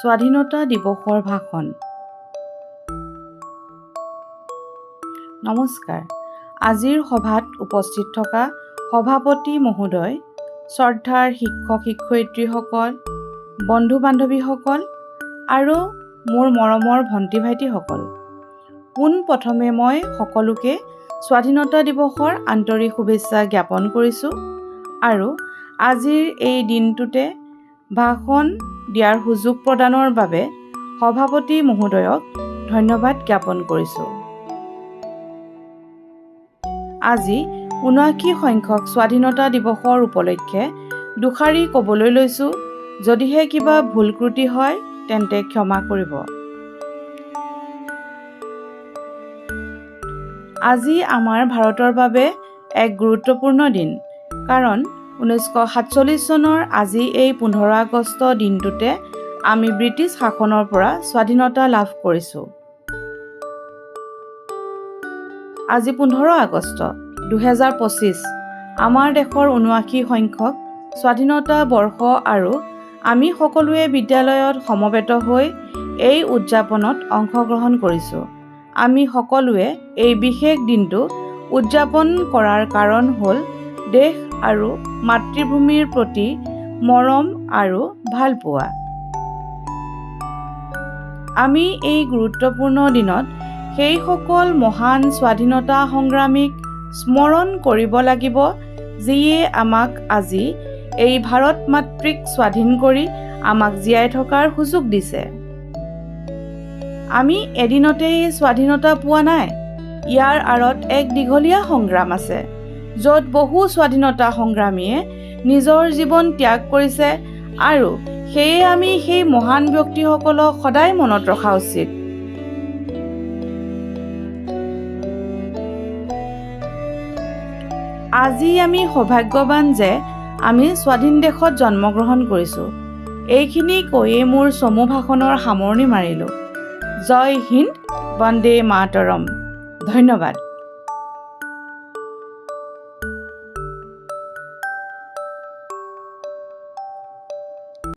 স্বাধীনতা দিৱসৰ ভাষণ। নমস্কাৰ। আজিৰ সভাত উপস্থিত থকা সভাপতি মহোদয়, শ্ৰদ্ধাৰ শিক্ষক শিক্ষয়িত্ৰীসকল, বন্ধু বান্ধৱীসকল আৰু মোৰ মৰমৰ ভণ্টি ভাইটিসকল, পোনপ্ৰথমে মই সকলোকে স্বাধীনতা দিৱসৰ আন্তৰিক শুভেচ্ছা জ্ঞাপন কৰিছোঁ আৰু আজিৰ এই দিনটোতে ভাষণ দিয়াৰ সুযোগ প্ৰদানৰ বাবে সভাপতি মহোদয়ক ধন্যবাদ জ্ঞাপন কৰিছোঁ। আজি 79 সংখ্যক স্বাধীনতা দিৱসৰ উপলক্ষে দুষাৰি ক'বলৈ লৈছোঁ। যদিহে কিবা ভুল ক্ৰুটি হয়, তেন্তে ক্ষমা কৰিব। আজি আমাৰ ভাৰতৰ বাবে এক গুৰুত্বপূৰ্ণ দিন, কাৰণ 1947 চনৰ আজি এই 15 আগষ্ট দিনটোতে আমি ব্ৰিটিছ শাসনৰ পৰা স্বাধীনতা লাভ কৰিছোঁ। আজি 15 আগষ্ট 2025, আমাৰ দেশৰ 79 সংখ্যক স্বাধীনতা বৰ্ষ আৰু আমি সকলোৱে বিদ্যালয়ত সমবেত হৈ এই উদযাপনত অংশগ্ৰহণ কৰিছোঁ। আমি সকলোৱে এই বিশেষ দিনটো উদযাপন কৰাৰ কাৰণ হ'ল দেশ আৰু মাতৃভূমিৰ প্ৰতি মৰম আৰু ভালপোৱা। আমি এই গুৰুত্বপূৰ্ণ দিনত সেইসকল মহান স্বাধীনতা সংগ্ৰামীক স্মৰণ কৰিব লাগিব, যিয়ে আমাক আজি এই ভাৰত মাতৃক স্বাধীন কৰি আমাক জীয়াই থকাৰ সুযোগ দিছে। আমি এদিনতেই স্বাধীনতা পোৱা নাই। ইয়াৰ আঁৰত এক দীঘলীয়া সংগ্ৰাম আছে, য'ত বহু স্বাধীনতা সংগ্ৰামীয়ে নিজৰ জীৱন ত্যাগ কৰিছে আৰু সেয়ে আমি সেই মহান ব্যক্তিসকলক সদায় মনত ৰখা উচিত। আজি আমি সৌভাগ্যৱান যে আমি স্বাধীন দেশত জন্মগ্ৰহণ কৰিছোঁ। এইখিনি কৈয়ে মোৰ চমু ভাষণৰ সামৰণি মাৰিলোঁ। জয় হিন্দ, বন্দে মাতৰম। ধন্যবাদ।